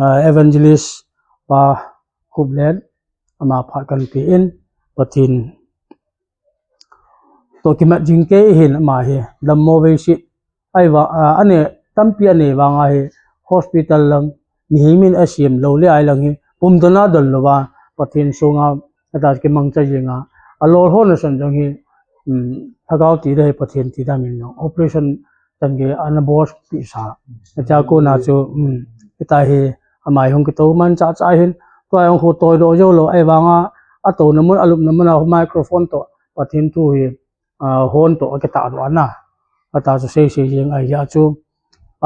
ah, Evangelist Pa Khuplen, ama phat kahin pe in, Pathen toh kimat jing kei hin ama hi, dammo vei sit. Ahivang, ah, anei, tampi anei vang ahi, hospital lang, mihem in asem lou le ahi lang hi, pumdon a don louva, Pathen sunga, ata kimangcha jing a, alolhona san jong hi, um, lhagao ti da hi Pathen ti da min jong, operation Chan gei ana boss pi sa. Acha kona chu, um, hita hi, amai hung kitou man cha cha hin, tua jong khu toidoh jou lou, ahivang a, atouna mun, alupna mun a microphone toh Pathen thu hi, ah, hon toh akitahdoh ana. Atah chu seisei jeng ahi a chu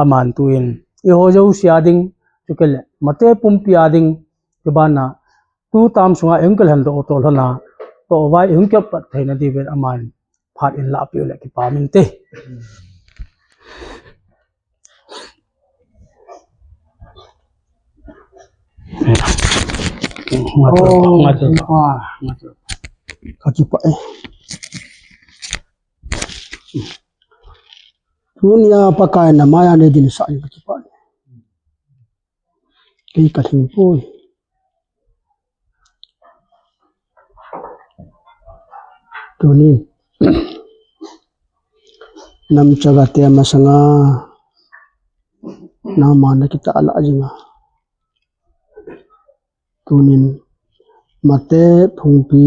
aman tuin eiho jouse a ding, chukit le mate pumpi a ding, chubana tu tam sunga ihung kilhendoh u toh lhona, toh vai ihung kipat theina diuvin aman phat in lahpeh u le kipah inte. Nga tu, nga tu. Ka kipah e. Tunia Pakai na maiya nei dinsah in ka kipah e. Kei ka lhing poi. Tuni nam chaga te masanga nangma na kitahlah jinga. Tunin mate phungpi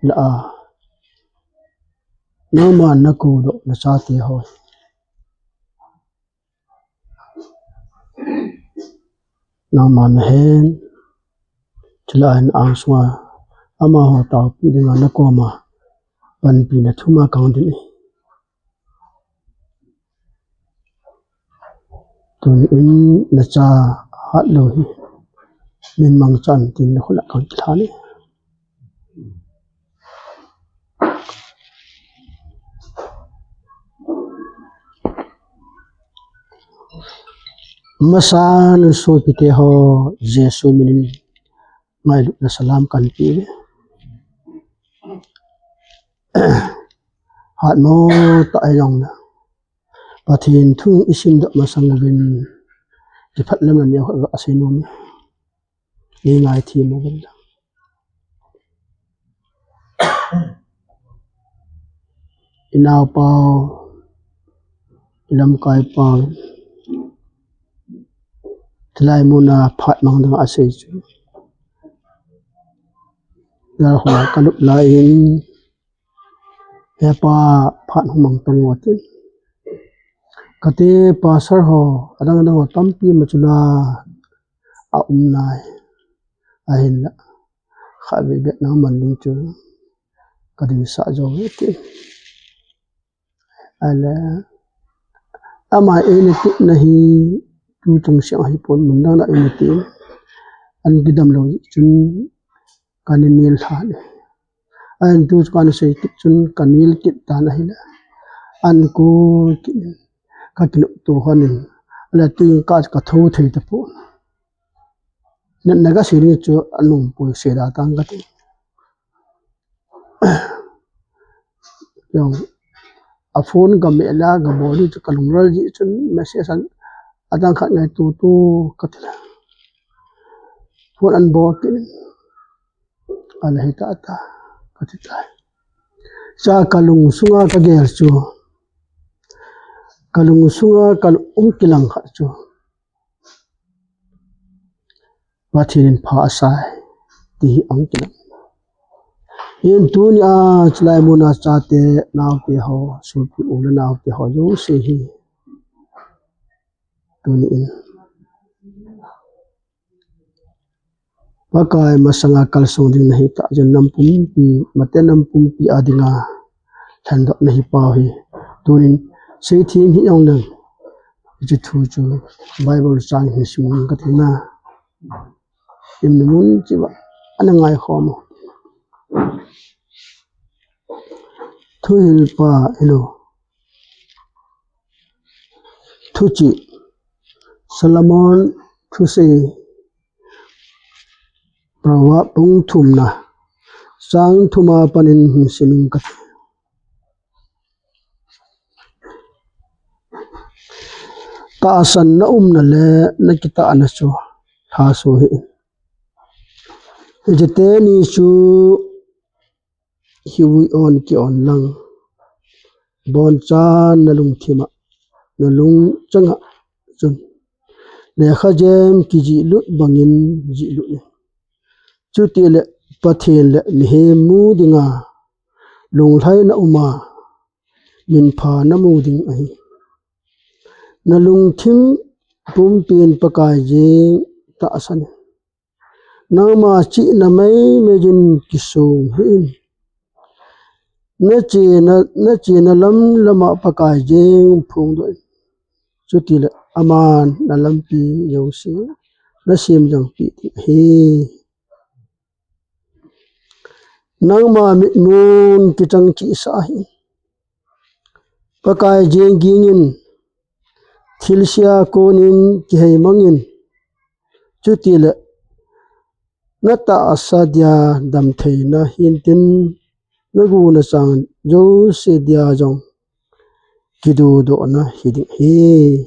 lah a nangma na koudoh na chate ho. Nangma na hen, chulai in angsunga amaho taopi dinga na koma panpina thum a kang ding e. Tunin na cha hatlou hi min mangchan tin na khut a kang kilhan e. Masan sopite ho, Jesu minin ngailutna salam kahin pe uve. Hatmo tah hijongle Pathen thu isimdoh masang uvin, kiphatlamna neo khat asei nom e. Nei ngaithem uvin lang. Inaopau, ilamkaipau, chulai muna phat mang dinga asei chu. Gal hung a kalup lai in, "He pa, phat hung mang tang o," atin. Kati, "Pastor ho, adang adang ho tampi ma chula aum nai. Ahinla khatvei beh nang man ding chu ka dinsah jo e," atin. Ahile, ama eina tipna hi tu chungchang ahipon, mun dang a eina ti. An kidam lou chun kana nel lhan e. Ahin tu chu kana sei kit chun ka nel kit tan ahile, an koi kit in, ka kinopto lhon in, ahile tu ka, ka tho thei tapon. Natna ka sei ding chu anung poi, sei da tang kati. Jong, a phone ka meh le ka bol ding chu ka lunglel jeh chun message an, adang khat ngaito to kati le, phone an bol kit in, ahile, "Hei ta ta," kati tai. Cha ka lungsunga ka gel chu, ka lungsunga ka um kilang khat chu, Pathen in pha asai, ti hi ahung kilang. Hin tunia chulai muna chate, naote ho, sopi u le naote ho jouse hi, tunin Pakai masanga kalsong ding nahi tah jeh in nam pumpi, mate nam pumpi a dinga lhendoh nahi pau hi. Tunin seithem hijongleng, hiche thu chu Bible chang hin sim inge kati na. Imni mun cheh uva ana ngaikhom u. Thuhilpa hilou. Thuchih. Solomon thusei. Proverb bung thumna, chang thum a panin hin sim inge kati. Tahsan na umna le na kitahna chu lhaso hih in. Hiche teni chu hiui on ki on lang, abonchan na lungthim a, na lungchang a chun lekha jem kijih lut bangin jih lut in. Chutile Pathen le mihem mu dinga lunglhaina um a, minpha na mu ding ahi. Na lungthim pumpin Pakai jeng tahsan in. Nangma chihna maimai jin kisong hih in. Na chena, na chena lam lama Pakai jeng phongdoh in. Chutile aman na lampi jouse na semjangpeh ding ahi. Nangma mitmun kichang chehsah hih in. Pakai jeng ging in, thilse a konin kihei mang in. Chutile na tahsa dia damtheina hintin, na guna chang jouse dia jong kidudohna hiding ahi.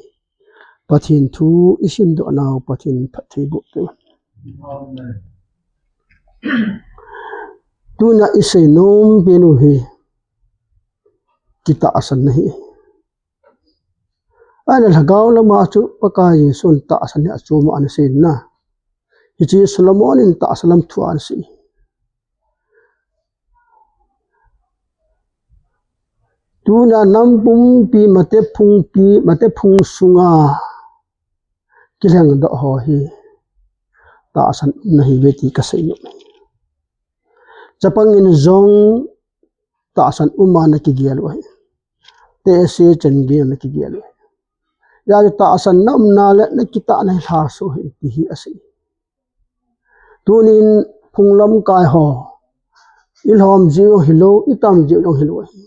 Pathen thu isimdoh nau Pathen phatthei boh peh in. Tuna isei nom penu hi kitahsanna ahi. Ahile lhagao lama chu Pakai Jesun tahsan hi achom a ana seiyin ahi. Hiche Solomon in tahsa lam thu ana sei. Tuna nam pumpi mate phungpi, mate phung sunga kilhengdoh ho hi tahsan umna ahiuve ti kasei nom e. Chapang in jong tahsan um a na kigel u ahi. Tehse chan gei a na kigel u ahi. Hijeh chun tahsan na umna le na kitahna hi lhaso hih in ti hi asei. Tunin phung lamkai ho, ilhom jiu jong hilou, itam jiu jong hilou ahi.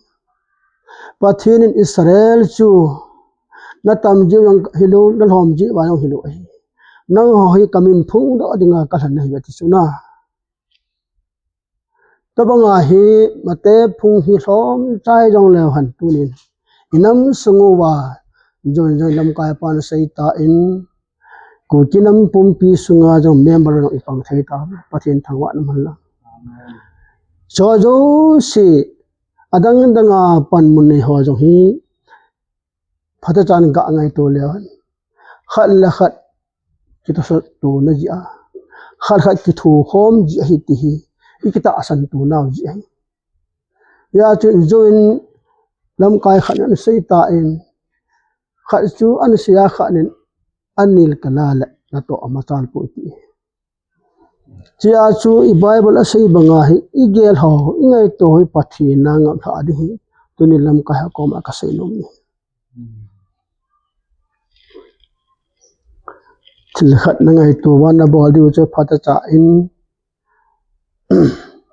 Pathen in Israel chu na tam jiu jong hilou, na lhom jiu va jong hilou ahi. Nangho hi kamin phongdoh dinga kalhen nahiuve ati chu na. Tobanga hi mate phung hi lhomchai jongleu hen tunin, inam sung uva join join lamkaipan seitan, Kuki nam pumpi sunga jong member jong ipang thei ta, Pathen thangvahna man lang. Amen. Chu jouse adang danga panmun nei ho jong hi phatechan ga ngaito leu hen. Khat le khat kitahsan tona jeh a, khat khat kithokhom jeh ahi ti hi ikitahsan tonau jeh ahi. Hijeh chun join lamkai khat in ana seitan, khat chu ana sei a khat in anil kala le natoh amachal poi ti. Hijeh chun i Bible asei banga hi igel ho, ingaito ho hi Pathen a ngamlha ding hi tuni lamkai ho koma kasei nom e. Thil khat na ngaito uva na bol diu chu phatechan,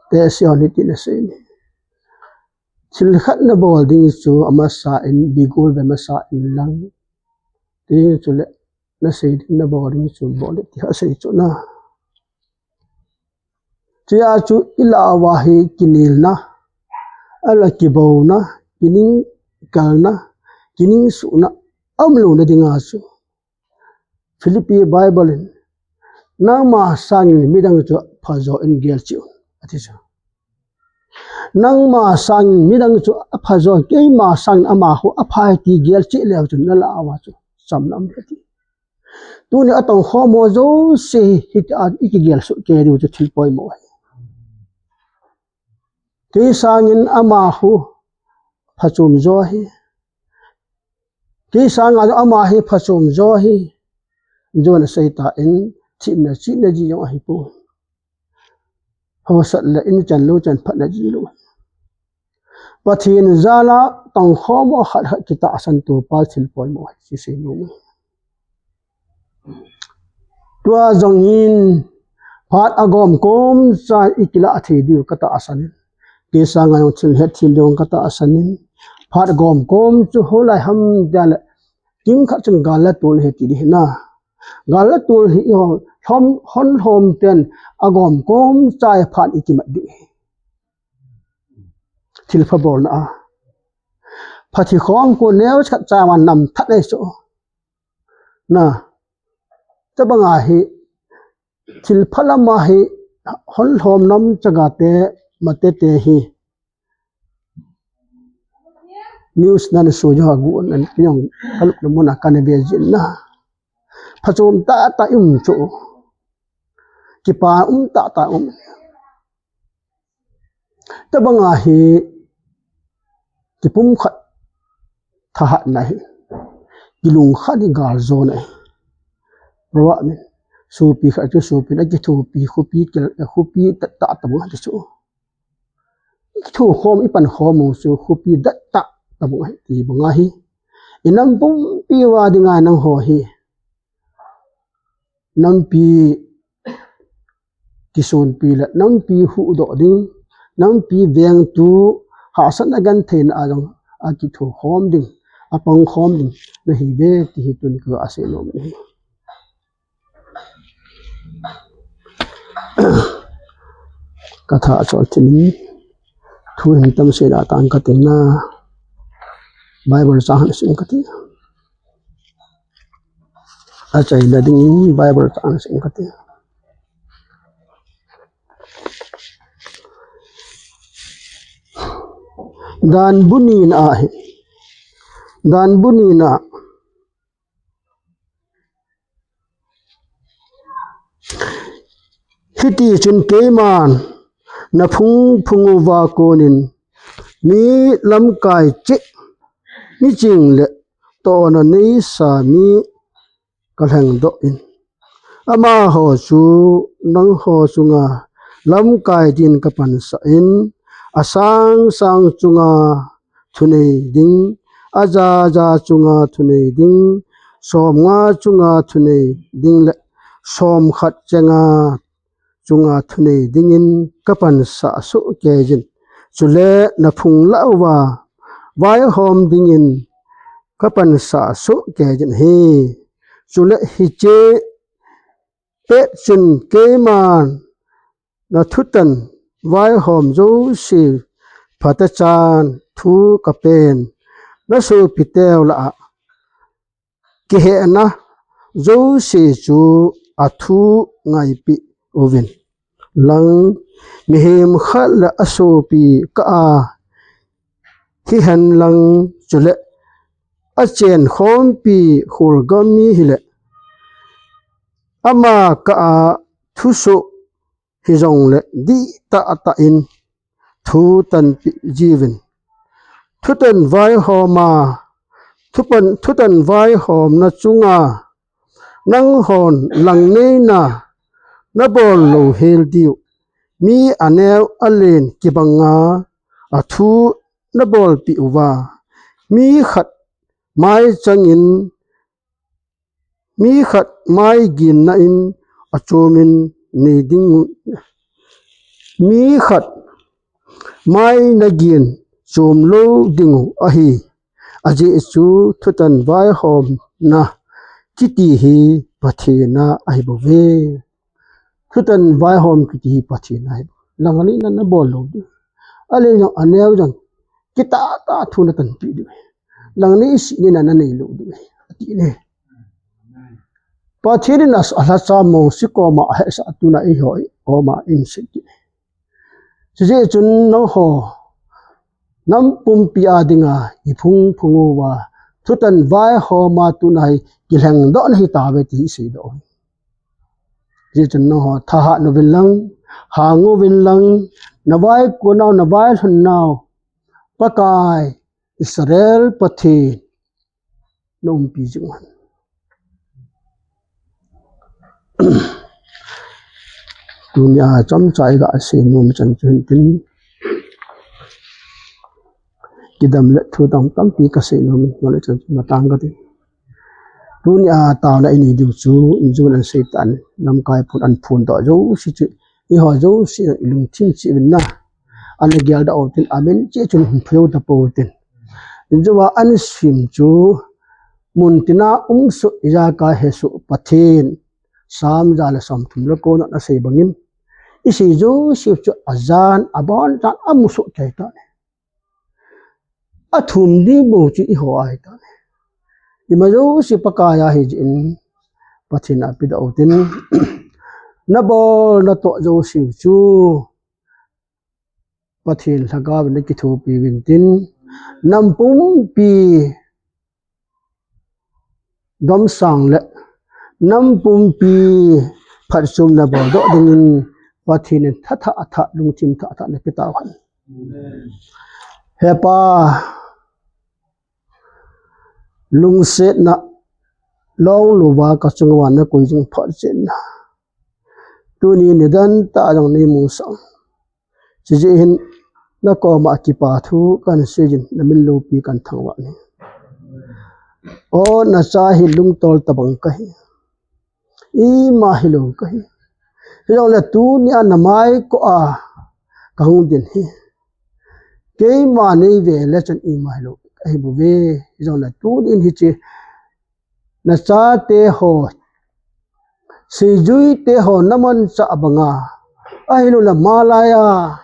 tehse hon hitin asei e. Thil khat na bol ding chu amasan, bigul ve masan lang. Ti chule na sei ding na bol ding chu bol le ti asei chu na. Hijeh chun ilah uva hi kinelna, ahilou le kibouna, kining kalna, kining suhna, umlouna dinga chu Philippi Bible in, nangma sangin midang chu phajo in gel cheh un, ati chu. Nangma sangin midang chu aphajo, keima sangin amahu apha e ti gel cheh leu chun nalah uva chu chamna um ding ati. Tuni atongkhom ho jouse hi, hitia ikigel soh kei diu chu thil poimo ahi. Kei sangin amahu phachom jo ahi. Kei sanga ama hi phachom jo ahi. Joh in aseitan, themna chihna ji jong ahipoi. Hausat le in chan lou chan phatna ji lou. Pathen jal a tongkhom ho khat khat kitahsan to pa thil poimo ahi, chu sei nom e. Tua jong hin phat agom kom cha ikilah thei diu katahsan in. Kei sanga jong thil hetthem diu katahsan in. Phat agom kom chu hoilai ham tia le, kimkhat chun gal le tol hi ti ding ahi na. Gal le tol hi ihon lhom, hon lhom ten agom kom cha phat ikimat diu ahi. Thilpha bolna a. Phat hi khom ko neo khat cha man nam that nei chu. Na. Tabanga hi thilpha lama hi hon lhom nom chaga te, mate te hi. News nan soi jo ha gu nan kiong kalupna muna kana ve jin na. Phachom tah tah um chu. Kipa um tah tah um. Tabanga hi kipumkhat thahatna ahi. Kilungkhat hi galjona ahi. Proverb in, Sopi khat chu sopin akithopi khopi kil, khopi tahtah tabang ahi chu. Ithokhom, ipankhom u chu khopi tahtah tabang ahi ti bang ahi. Inam pumpi uva dinga nangho hi nampi kisonpi le nampi huhdoh ding, nampi vengtu hahsatna gentheina a jong akithokhom ding, apangkhom ding nahiuve ti hi tuni kaga seinom ahi. Katha chol thim in, thu hin tam sela tang kating na, Bible chang hin sim kating. Achaina dingin Bible chang sim kating. Dan bu nina ahi. Dan bu nina. Hitichun keiman naphung phung uva konin mi lamkai cheh, mi ching le tohna neisa mi kalhengdoh in, amaho chu nangho chunga lamkai din kapansah in, asang sang chunga thunei ding, aja ja chunga thunei ding, somnga chunga thunei ding le somkhat chenga chunga thunei dingin kapansah sohkeijin. Chule naphung lah uva vaihom dingin kapansah sohkeijin ahi. Chule hiche pet chun keiman nathutan vaihom jouse phatechan thu kapen, nasopiteu lah a kihehna jouse chu athu ngaipeh uvin lang, mihem khat le asopi kah a hihen lang, chule achenkhompi kholgam mi hile ama kah a thusoh hijongle dihtah tah in thutanpeh jiuvin. Thutan vaihoma, thupan, thutan vaihomna chunga nanghon langneina nabol louhel diu, mi aneo alen kibanga athu nabolpeh uva, mi khat maichangin, mi khat maiginna in achomin nei dingu, mi khat mai nagin chom lou dingu ahi. Ajeh chu thutan vaihomna kiti hi Pathen a ahibouve. Thutan vaihom kiti hi Pathen a ahibou. Langneina nabol lou diu, alen jong aneo jong kitah tah thu natanpeh diu. Langneina sihna nanei lou diu ati ne. Pathen in alhacha Mose koma ahetsah tuna eiho koma eihin sei kit. Chujeh chun nangho nam pumpi a dinga iphung phung uva thutan vaihoma tuna hi kilhengdohna hitauve ti hi iseidoh u. Hijeh chun nangho thahat uvin lang, hang uvin lang, navaikonau, navailhunnau Pakai Israel Pathen naumpi jing uhen. Tunia chomcha iga seinom chan chu hintin, kidam le thu tam tampi kaseinom in, nole chan chu matang katin. Tunia taona inei diu chu, injun an seitan, lamkai phun an phundoh jouse chu, eiho jouse ilungthim cheh uvin na. Ana geldoh utin, amen cheh chun hin pheu tapou tin. Injun a an sim chu, muntina umsoh, ijakai hesoh Pathen, Sam ja le somthum le ko na asei bangin, isei jouse chu ajan, abon chan amusoh kei tah. Athum ding bou chu eiho ahi tah. Ima jouse Pakai a ahi jeh in Pathen a pedoh utin, nabol natoh jouse chu Pathen lhagao in nakithopi uvin tin, nam pumpi domsang le nam pumpi phatchomna boldoh dingin Pathen in thathah thah, lungthim thah thah napeh tauhen. He Pa, lungsetna, lunglouva kachunga nakoi jing phat chenna, Tuni nidan tah jong neimusah. Chijeh hin nakoma kipa thu kahin seijin, namin loupi kahin thangvah e. O nacha hi lungtol tabang kahi. Ima hilou kahi. Hijongle tunia namai koma kahung ding hi. Keima neive le chun ima hilou kahi bouve. Hijongle tunin hiche nachate ho, seijuite ho namanchah banga, ahilouleh malaiya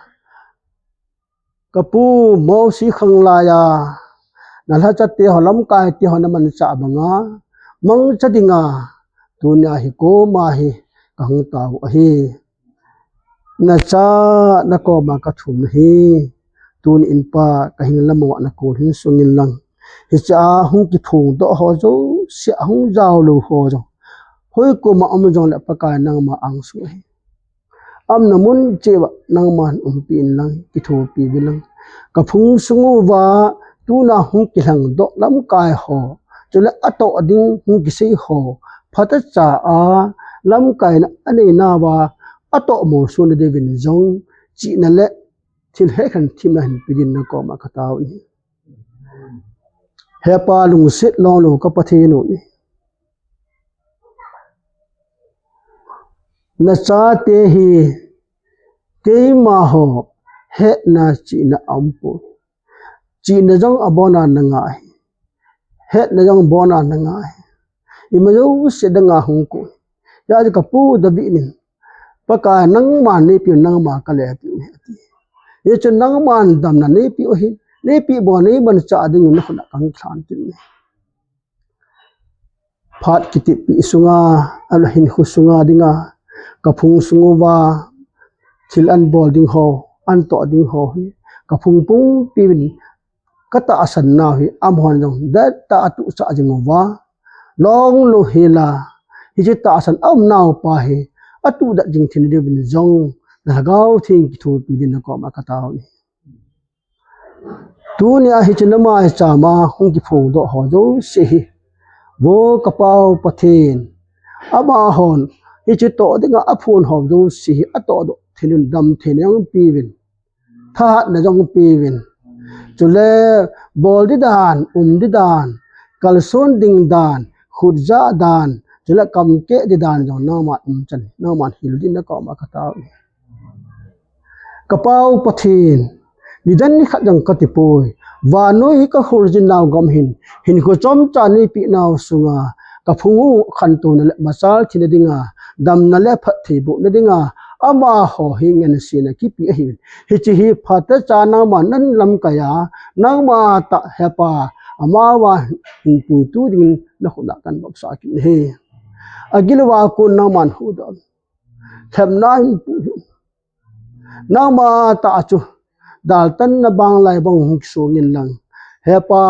kapu Mosi khang laiya nalhachate ho, lamkaite ho namanchah banga mangcha dinga tunia hi koma hi kahung tao ahi. Nacha nakoma kathum hi, tuni in Pa, kahin lam uva nakol hin sungin lang. Hichea hung kiphongdoh ho jouse, ahung jaolou ho jong, hoikoma um jongle Pakai nangma angsunga hi, aumna mun cheh uva nangman umpi inlang, kithopi uvin lang. Kaphung sung uva tuna hung kilhengdoh lamkai ho, chule atoh ding hung kisei ho, phatecha a lamkaina aneinauva atoh mosohna diuvin jong chihna le thil hekhen themna hinpe din nakoma katao e. He Pa, lungset longlou ka Pathen u ahi. Nachate hi keima ho hetna chihna aumpoi. Chihna jong abona nangah ahi. Hetna jong abona nangah ahi. Ima jouse danga hung koi. Hijeh a chu kapu David in, Pakai, nangman neipiu, nangma kalepiu ahi, ati. Hichun nangman damna neipiu ahi. Neipeh banga neimanchah dingin nakhut a kahin lhan kit e. Phat kitepna sunga, ahilouleh hinkho sunga dinga, kaphung sung uva thil ahin bol ding ho, ahin toh ding ho hi, kaphung pumpi uvin katahsan nau hi, amahon jong dettah a atuhchah jing uva, longlou hela, hiche tahsan aumnau pa hi atuhdet jing theina diuvin jong, na Lhagao Theng kithopi din nakoma katao e. Tunia hiche namaichama hung kiphongdoh ho jouse hi, vo ka Pa u Pathen, amahon hiche toh dinga aphon ho jouse hi atohdoh theina, damtheina jong peuvin, thahatna jong peuvin. Chule bol ding dan, um ding dan, kalson ding dan, khutjah dan, chule kamkeh ding dan jong nangman umchan, nangman hil din nakoma katao e. Ka Pa u Pathen, nidan nikhat jong kati poi. Vannoi hi ka kholjin nau gam hin, hinkho chomcha neipeh nau sunga, ka phung u khantouna le machal theina dinga, damna le phattheibohna dinga, amaho hi ngensen a kipeh ahi. Hiche hi phatecha nangman nahin lamkai a, nangma tah He Pa, amavang hin puitu dingin nakhut a kahin vopsah kit e. Agil uva kon nangman huhdoh in, lhepna hin pu in. Nangma tah chu daltanna banglai bang hung kisong in lang, He Pa,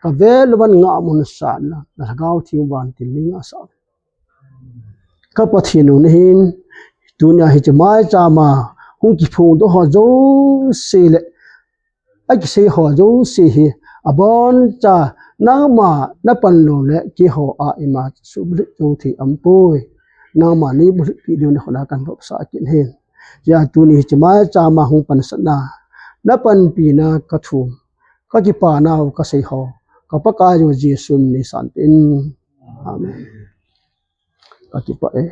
ka vel uva ngah mun sahna, na Lhagao Theng vantil in ngahsah. Ka Pathen u nahin, tunia hiche maichama hung kiphongdoh ho jouse le akisei ho jouse hi, aboncha nangma napan lou le keiho a ima subulhit jou thei aumpoi. Nangman neibulhit peh diu nakhut a kahin vopsah kit e. Hijeh a tuni hiche maichama hung pansatna, napanpina kathum, ka kipanau kasei ho, ka Pakaiyu Jesu min in neisanpeh in. Amen. Ka kipah e.